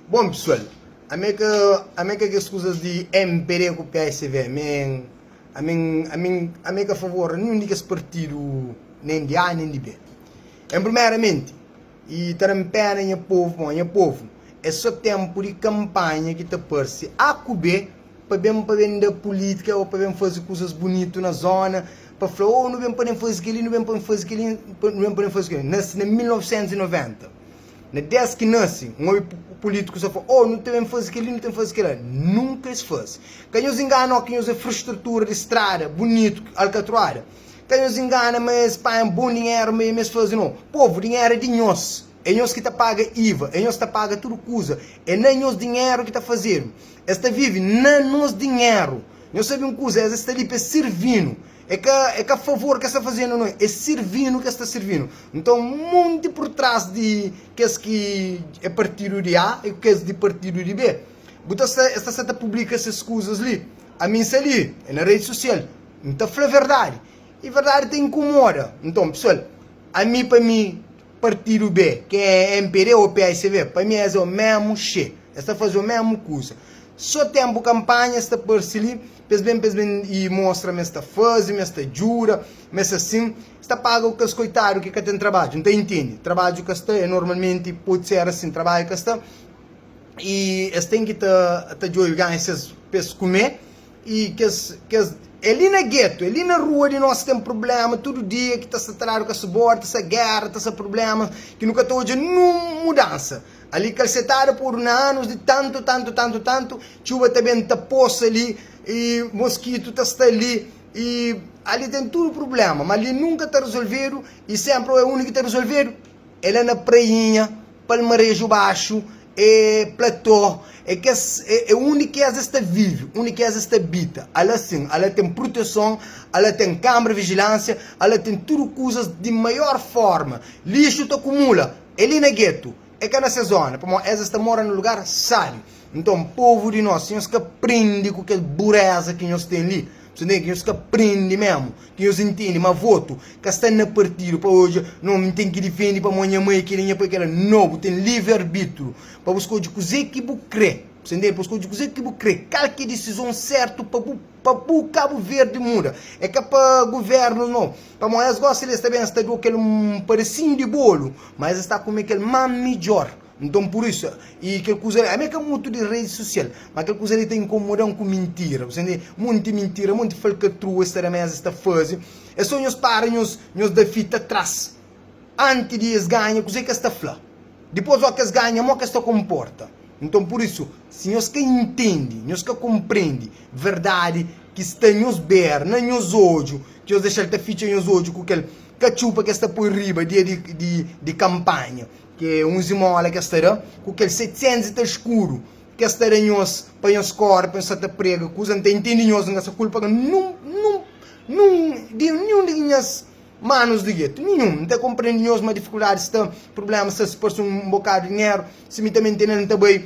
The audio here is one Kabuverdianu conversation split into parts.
Bom pessoal, ami ka ami ka kes kuzas di MPD ku PSV, ami ami ami ami ka favor ninhun di kes partidu nen di A nen di B. Em primeramenti, i ta da-m pena nha povu, pamodi nha povu é so tempu di kampanha ki ta parse A ku B pa ben pa ben da pulitika o pa ben faze kuzas bunitu na zona, pa fla oh nu ben pa ben faze kel-li, nu ben pa ben faze kel-li, nu ben pa ben faze kel-li. Nase na 1990. Na des ki nase, un omi pulítiku sa fla, Oh, nu ta ben faze kel-li, nu ta ben faze kel-la. Nunka es faze. Ka nhos ingana óki nhos é infrastrutura di strada bunitu, alkatruada. Ka nhos ingana ma es panha bon dinheru ma es faze. No. Povu, dinheru é di nhos. É nhos ki ta paga IVA, é nhos ki ta paga tudu kuza. É na nhos dinheru ki ta fazedu. Es ta vive na nos dinheru. Nhos sabe un kuza, es sta li pa es sirvi-nu. É ka é ka favor ki es sta fazenu no, é sirvinu ki es sta sirvinu. Nton, monti pur tras di kes ki é partidu di A i kes di partidu di B, bu ta sta es ta sta ta publika ses kuzas li. Ami N sta li, é na redi sosial, N ta fla verdadi, i verdadi ta inkomoda. Nton, pesoal, ami pa mi Partidu B, ki é mpd ou paicv, pa mi es é o mesmu xê, es ta faze o mesmu kuza. Só tempu kampanha es ta parse li pa es ben pa es ben i mostra ma es ta faze, ma es ta djuda, ma es asin. Es ta paga ku kes koitadu ki ka ten trabadju. N ta intende, trabadju ka sta, é normalmenti pode ser asin, trabadju ka sta i es ten ki ta ta djobe ganha ses pa es kume. I kes, kes, é li na getu, é li na rua di nos ten prubléma tudu dia ki ta sta ta dadu kasubódi, ta sta géra, ta sta prubléma ki nu ka ta odja nun mudansa. Ali kalsetada podu na anus di tantu, tantu, tantu, tantu, txuba ta ben ta posa li i moskitu ta sta li i ali ten tudu prubléma, ma li nunka ta rezolvedu i sénpri é undi ki ta rezolvedu? É la na Prainha, Palmareju Baxu, é platô, é kes, é undi ki es es ta vive, undi ki es es ta abita. Ala sin, ala ten proteson, ala ten kanbra di vijilánsia, ala ten tudu kuzas di maior forma. Lixu ta kumula, é li na getu, é ka na ses zona, pamodi es es ta mora na lugar sábi. Nton, povu di nos, si nhos ka prende ku kel bureza ki nhos ten li, Nhos ntende? Ki nhos ka prende memu, ki nhos ntende ma votu ka sta na partidu pa odja, no, N ten ki difende pamodi nha mai é keli, nha pai é kela. No, bu ten livri arbitru pa bu skodje kuze ki bu kre. Bu sta ntende? Pa bu skodje kuze ki bu kre, kal ki é disizon sertu pa bu pa bu Kabu Verdi muda. É ka pa guvernus, no. Pamodi es gosi li, es ta ben, es ta dua kel un padasinhu di bolu, ma es sta kume kel más midjor. Nton, pur isu, i kel kuza li, ami é ka mutu di redi susial, ma kel kuza li ta inkomoda-m ku mintira. Bu ntende? Monti mintira, monti falkatrua es ta da meza, es ta faze. É sô nhos para nhos nhos da fita tras anti di es ganha kuzê ki es ta fla. Dipôs, óki es ganha, mó ki es ta konporta. Nton, pur isu, si nhos ka intende, nhos ka konprende verdadi ki sta nhos bera, na nhos odju, ki nhos dexa-l ta fitxa nhos odju ku kel katxupa ki es ta poi riba dia di di di kanpanha. Ke un zimola ke sta da ku kel 700 i tal skuru ke sta da nhos pa nhos kore pa nhos sa ta prega kuza nta intende nhos nka sa kulpa ka nun nun nun di ninhun di nhas manus di getu ninhun nta konprende nhos ma difikuldadi sta prublema sta si parse un bokadu dinheru si mi tanbe ntene nta bai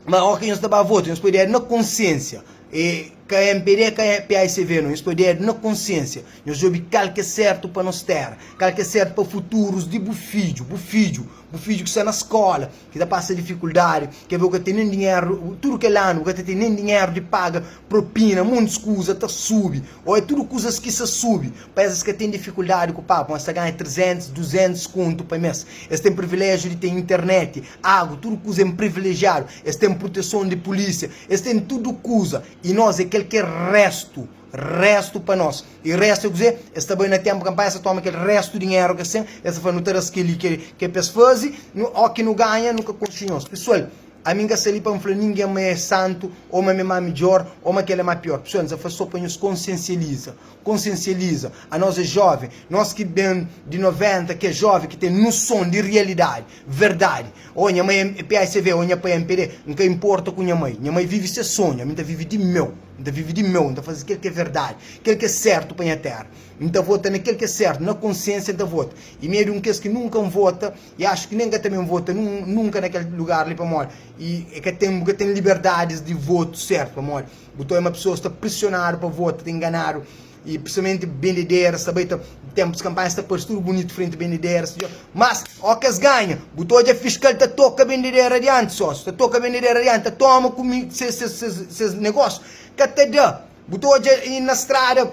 Ma óki ki nhos ta ba vota, nhos poi dedu na konsiensia. E ka mpd, ka paicv no, nhos poi dedu na konsiensia. Nhos djobe kal ki é sertu pa nos tera, kal ki é sertu pa futurus di bu fidju, bu fidju, bu fidju ki sta na skola, ki ta pasa difikuldadi, ki bu ka ten nen dinheru, tudu kel anu bu ka ta ten nen dinheru di paga propina, montis kuza ta subi, ô é tudu kuzas ki sa subi. Pa es, es ka ten difikuldadi ku paga, pamodi es ta ganha 300, 200 kontu pa mes. Es ten privilejiu di ten internet, agu, tudu kuza é privilejiadu, es ten proteson di pulísia, es ten tudu kuza. I nos é kel ki é réstu, réstu pa nos. I réstu é kuzê? Es ta bai na ténpu kanpanha, es ta toma kel réstu dinheru ki es ten, es ta fla, nu ta da-s kel-li ki é pa es faze, óki nu ganha, nu ka konxe nhos. Pesoal, ami N ka sta li pa N fla ningen ma é santu, ô ma mi é más midjór, ô ma kel é más piór. Pesoal, N sta fla sô pa nhos konsiensializa. Konsiensializa, anos é joven, nos ki ben di 90 ki é joven ki ten nuson di rialidadi, verdadi. Oh nha mai é paicv, oh nha pai é mpd, N ka inporta ku nha mai, nha mai vivi se sonhu, ami N ta vivi di meu, N ta vivi di meu, N ta faze kel ki é verdadi, kel ki é sertu pa nha tera. N ta vota na kel ki é sertu, na konsiensia N ta vota. I mi é di un kes ki nunka N vota i axu ki nen ka ta ben vota nunka na kel lugar li pamodi i e ka ten, bu ka ten liberdadis di votu sertu pamodi Bu ta oia ma pesoas ta presionadu pa vota, ta inganadu. I prinsipalmenti bendederas ta bai ta tenpus kanpanha es ta parse tudu bunitu frenti bendederas mas o kes ganha bu ta odja fiskal ta toka bendedera dianti sósiu ta toka bendedera dianti ta toma kumi ses ses ses negósiu ka ta da bu ta odja na strada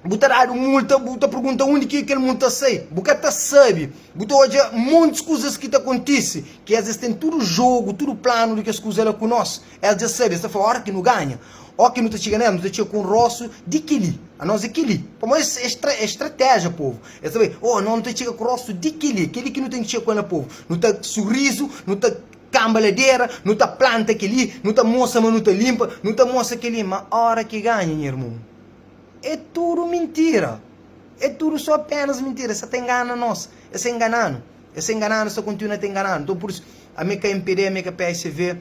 bu ta dadu multa bu ta pergunta undi ki kel multa sai bu ka ta sabe bu ta odja montis kuzas ki ta kontise ki es es ten tudu jogu tudu planu di kes kuza la ku nos Es dja sabe, es ta fla, Óra ki nu ganha, ó ki nu ta txiga na el, nu ta txiga ku un róstu di kel-li. Anos é kel-li. Pamodi es é stratéjia, povu. Es ta fla, Ó, nos nu ta txiga ku róstu di kel-li. É kel-li ki nu ten ki txiga ku el na povu. Nu ta surizu, nu ta kanba ladera, nu ta planta kel-li, nu ta mostra ma nu ta linpa, nu ta mostra kel-li. Má óra ki ganha, nha irmon, é tudu mintira. É tudu sô apénas mintira. Es sa ta ingana nos. Es sa ingana-nu. Es sa ingana-nu, es ta kontinua ta ingana-nu. Nton, pur isu, ami é ka MPD, ami é ka PSV.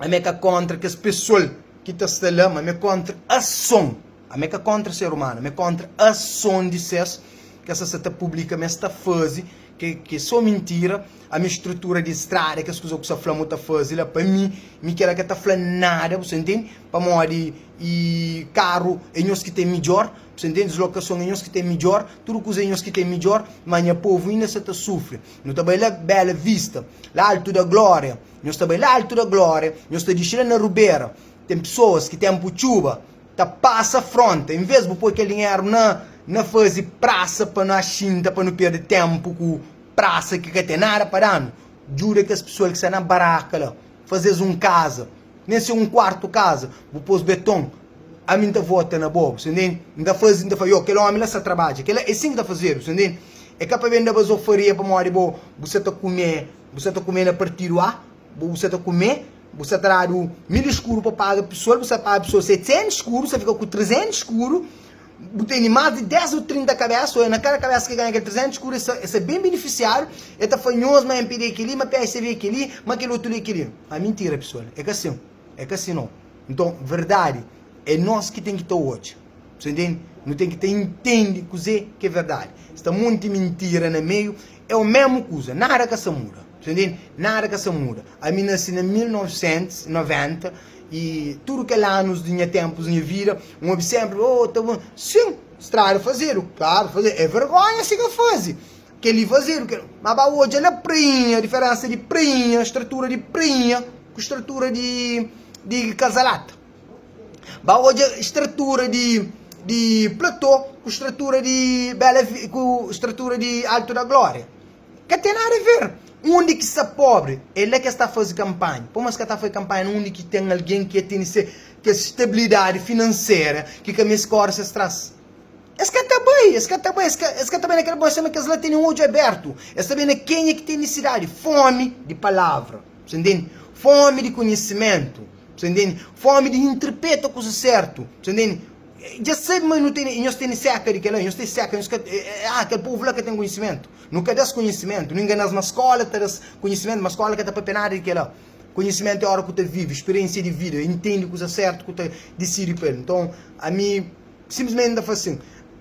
Ami é ka kóntra kes pesoal ki ta sta la, ma ami é kóntra ason. Ami é ka kóntra ser umanu, ami é kóntra ason di ses ki es sa ta publika ma es ta faze, ki é sô mintira. Ami strutura di strada, kes kuza ku sa fla ma bu ta faze la, pa mi, mi kela ka ta fla nada, bu sa ntende? Pamodi i karu é nhos ki ten midjór, bu sa ntende? Dislokason é nhos ki ten midjór, tudu kuza é nhos ki ten midjór, ma nha povu inda sa ta sufri. Nu ta bai la Bela Vista, la Altu da Glória. Nhos ta bai la altu da glória, nhos ta dixi la na rubera. Ten pesoas ki tenpu txuba ta pasa fronta. Enves bu poi kel dinheru na na faze prasa pa no xinta pa no perde tenpu ku prasa ki ka ten nada pa danu, djuda kes pesoal ki sta na baraka la, faze-s un kaza, nen si é un kuartu kaza, bu pos beton, ami N ta vota na bo, bu sta ntende? N ta faze, N ta fla, yo, kel omi la sta trabadja, kel la é sin ki ta fazedu, bu sta ntende? É ka pa ben da bazofaria pamodi bo bu sta ta kume. Bu sa ta kume na partidu A, bu sa ta kume, bu sa ta dadu 1000 eskudu pa paga pesoal, bu sa paga pesoal 700 eskudu, sa fika ku 300 eskudu, bu tene mas di 10 ou 30 kabesa, oia na kada kabesa ki ganha kel 300 eskudu, e sa ben benefisiadu, e ta fla nhos ma MPD é keli, ma PSV é keli, ma kel otu li é keli. Ma mintira pesoal, é ka sin, é ka sin nau. Nton, verdadi é nos ki ten ki ta odja. Bu ntende? Nu ten ki ta intende kuzê ki é verdadi. Sta monti mintira na meiu, é o mesmu kuza, nada ka sa muda. Bu ntende? Nada ka sa muda. Ami nasi na 1990 i tudu kel anus di nha tenpus, nha vida, N obi senpri, oh, ta bon. Sin, strada fazedu, klaru, fazedu. É vergonha si ka faze. Kel-li fazedu, kel. Ma ba odja la Prainha, diferensa di Prainha, stratura di Prainha ku stratura di di Kazalata. Ba odja stratura di di Platô ku stratura di Bela ku stratura di Alto da Glória. Ka ten nada a ver. Undi ki sta pobri, é la ki es ta faze kanpanha. Pamodi es ka ta faze kanpanha na undi ki ten algen ki tene se kes stabilidadi finansera ki ka meste kóre ses tras. Es ka ta bai, es ka ta bai, es ka es ka ta bai na kel boi sima kes la tene odju abertu. Es ta bai na kenha ki ten nisidadi, fomi di palavra, bu ntende? Fomi di konhisimentu. Bu ntende? Fomi di interpreta kuza sertu. Bu ntende? Dja sabe ma nu tene, nhos tene seka di kela, nhos ten seka, nhos ka, ah, kel povu la ka ten konhisimentu. Nu ka da-s konhisimentu, nu ingana-s ma skola ta da-s konhisimentu, ma skola ka ta papia nada di kela. Konhisimentu é ora ku ta vive, speriensia di vida, intende kuza sertu ku ta disidi pa el. Nton, ami simplesmenti N ta fla sin,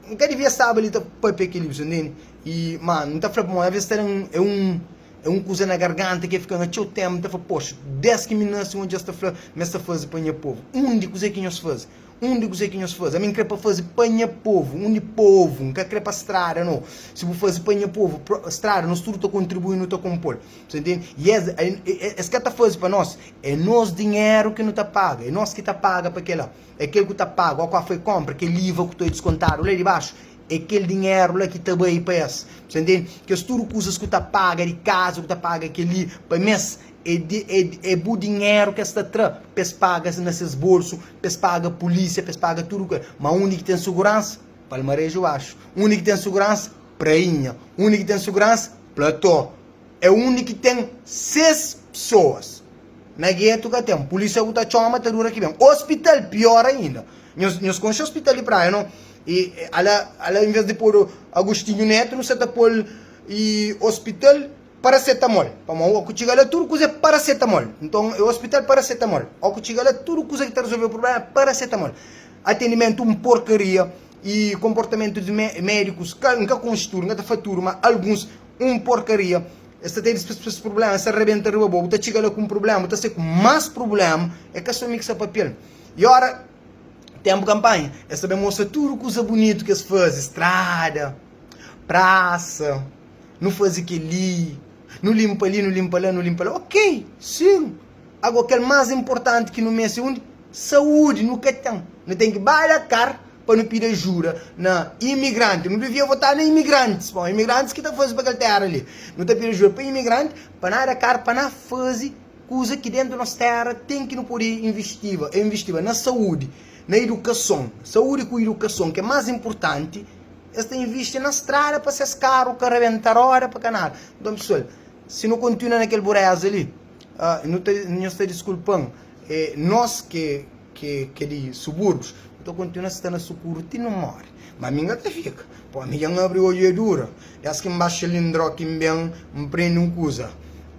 N ka devia staba li ta papia kel-li, bu ntende? I, ma N ta fla pamodi aves ta da-m, é un. É un kuza na garganta ki fika na txeu ténpu. N ta fla, Poxa, dés ki mi nase, un dja-s ta fla ma es ta faze pa nha povu. Undi kuzê ki nhos faze? Undi kuzê ki nhos faze? Ami N krê pa faze pa nha povu. Undi povu? N ka krê pa strada, no. Si bu faze pa nha povu, strada, nos tudu ta kontribui, nu ta konpo-l. Bu ta ntende? I es, es ka ta faze pa nos. É nos dinheru ki nu ta paga. É nos ki ta paga pa kel-la. É kel ku ta paga, ó kua foi konpra, kel iva ku ta diskontadu la di baxu. É kel dinheru la ki ta bai pa es. Bu ta ntende? Kes tudu kuzas ku ta paga di kaza, ku ta paga kel-li pa mes, é di, é, é bu dinheru ki es ta tra pa es paga na ses bolsu, pa es paga pulísia, pa es paga tudu kuza. Ma undi ki ten suguransa? Palmareju Baxu. Undi ki ten suguransa? Prainha. Undi ki ten suguransa? Platô. É undi ki ten ses pesoas. Na getu ka ten. Pulísia ku ta txoma ta dura ki ben. Ospital, pior ainda. Nhos, nhos konxe ospital di Praia, no? I ala, ala inves di podu Agostinho Neto, nu sa ta pol i ospital paracetamol. Pamodi o ku txiga la tudu kuza é paracetamol. Nton é ospital paracetamol. O ku txiga la tudu kuza ki ta rezolve prublema é paracetamol. Atendimentu un porkaria i konportamentu di médikus, ka, N ka konxe tudu, N ka ta fla tudu, ma alguns un porkaria. Es ta ten es prubléma, es ta rebenta riba bo. Bu ta txiga la ku un prubléma, bu ta sai ku más prubléma. É ka sô mi ki sta papia-l. I óra. Ténpu kanpanha, es ta ben mostra tudu kuza bunitu ki es faze, strada, prasa, nu faze kel-li, nu linpa li, nu linpa la, nu linpa la. Ok, sin. Agó kel más inportanti ki nu meste undi? Saúdi nu ka ten. Nu ten ki ba Dakar pa nu pidi ajuda na imigranti. Nu devia votá na imigrantis, pamodi imigrantis ki ta faze pa kel téra li. Nu ta pidi ajuda pa imigranti pa na Dakar pa na faze kuza ki dentu nos téra ten ki nu pode investiba, investiba na saúdi, na idukason. Saúdi ku idukason ki é más inportanti, es ta invisti na strada pa ses karu ka rabenta roda pa ka nada. Nton pesoal, si nu kontinua na kel bureza li, nu ta, nhos ta diskulpa-m, nos ki ki é di suburbus, nu ta kontinua sta na sukuru ti nu móre. Má mi N ka ta fika, pamodi mi dja N abri odju é dura. Dés ki N baxa lindró ki N ben, N prende un kuza,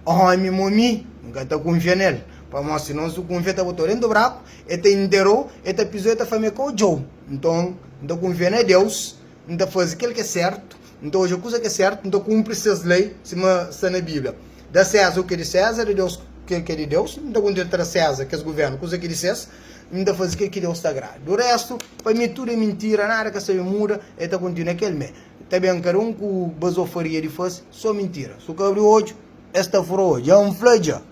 ómi mo mi, N ka ta kunfia nel, pamodi si nos kunfia, el ta bota-u déntu braku, el ta intera-u, el ta piza-u, el ta fla ma el ka odja-u. Nton, N ta kunfia na Deus, N ta faze kel ki é sértu, N ta odja kuza ki é sértu, N ta kunpri ses lei, sima sta na Bíblia. Da Séza u ki é di Séza, da Deus kel ki é di Deus. N ta kontinua ta da Séza, kes govérnu, kuza ki é di ses, N ta faze kel ki Deus ta agrada. Du réstu, pa mi tudu é mintira, nada ka sabe muda, el ta kontinua kel mé. Ta ben kada un ku bazofaria di faze, sô mintira. Si bu ka abri odju, es ta fura odju. Dja N fla dja!